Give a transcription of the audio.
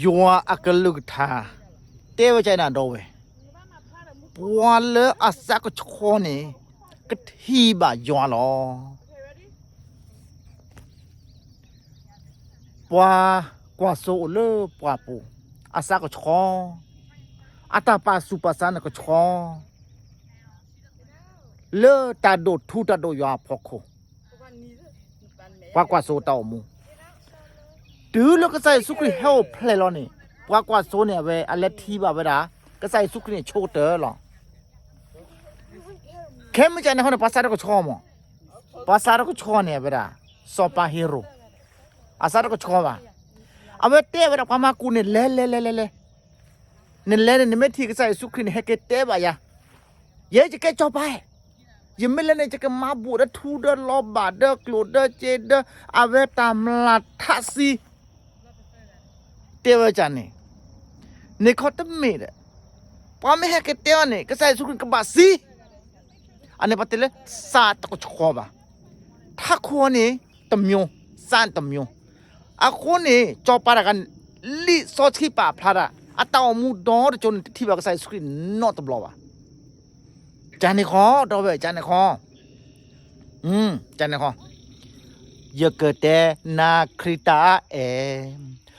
ယွၤအကလုၢ်ကထါ တဲဝဲဒ်န့ၣ်ဒီးဝဲ, ပှၤလၢအသးကဆှီန့ၣ် ကထံၣ်ဘၣ်ယွၤလီၤ. ပှၤကွၢ်စိအိၣ်လၢပှၤပူၤ, အသးကဆှီ, အတၢ်ပာ်သူၣ်ပာ်သးန့ၣ်ကဆှီ လၢတၢ်ဒိၣ်ထူတၢ်ဒိၣ်ယွၤအဖီခိၣ်, ပှၤကွၢ်စိတၢ်အိၣ်မူ, တုၤလၢကစၢ်ယ့ၣ်ၡူးခရံာ်ဟဲအိၣ်ဖျဲၣ်လီၤန့ၣ်, ပှၤကွၢ်စိန့ၣ် အဝဲအလဲၤထံၣ်ဘၣ်ဝဲဒၣ် ကစၢ်ယ့ၣ်ၡူးခရံာ်န့ၣ်ဆိကတၢၢ်လီၤ. ခဲမုၢ်ကန့ၣ်ဃီန့ၣ် ပှၤသးတကဆှီမး, ပှၤသးတကဆှီန့ၣ်ဝဲဒၣ် စီၤပၤဟ့ရိၣ်, အသးတကဆှီဘၣ်. အဝဲတဲဝဲဒၣ်ပှၤမၤကူၣ်န့ၣ် လဲၤလဲၤလဲၤလဲၤလဲၤ, နလဲၤန့ၣ် နမ့ၢ်ထံၣ်ကစၢ်ယ့ၣ်ၡူးခရံာ်န့ၣ် ဟဲက့ၤတဲဘၣ်ယၤ, ယဲယကဲစီၤပၤ, ယမ့ၢ်လဲၤန့ၣ် ယကမၤဘူၣ်ဒီးထူဒီးလီၤဘၣ်ဒီးကျိၣ်ဒီးစ့ဒီး အဝဲတၢ်မျၢ်ထးသံ တဲဝဲဒ်န့ၣ်, န့ၣ်ခီတမ့ၢ်ဒီး ပှၤမ့ၢ်ဟဲက့ၤတဲအီၤန့ၣ် ကစၢ်ယ့ၣ်ၡူးခရံာ်ကဘၣ်သံ, အန့ၣ်ပှၤတဲလၢသးတကဆှီဘၣ်. ထးခိၣ်န့ၣ်တမျိုး, သးတမျိုး, အဃိန့ၣ် စီၤပၤတဂၤန့ၣ် လံာ်စီဆှံပာ်ဖျါဒၣ် အတၢ်အိၣ်မူဒီတကၠိန့ၣ် တထံၣ်ဘၣ်ကစၢ်ယ့ၣ်ၡူးခရံာ်နီတဘျီဘၣ်. ကန့ၣ်ဃီ ဒီပုၢ်ဝဲၢ် ကန့ၣ်ဃီ, ကန့ၣ်ဃီ, ယကတဲနၤခရံာ်တၢ်အဲၣ်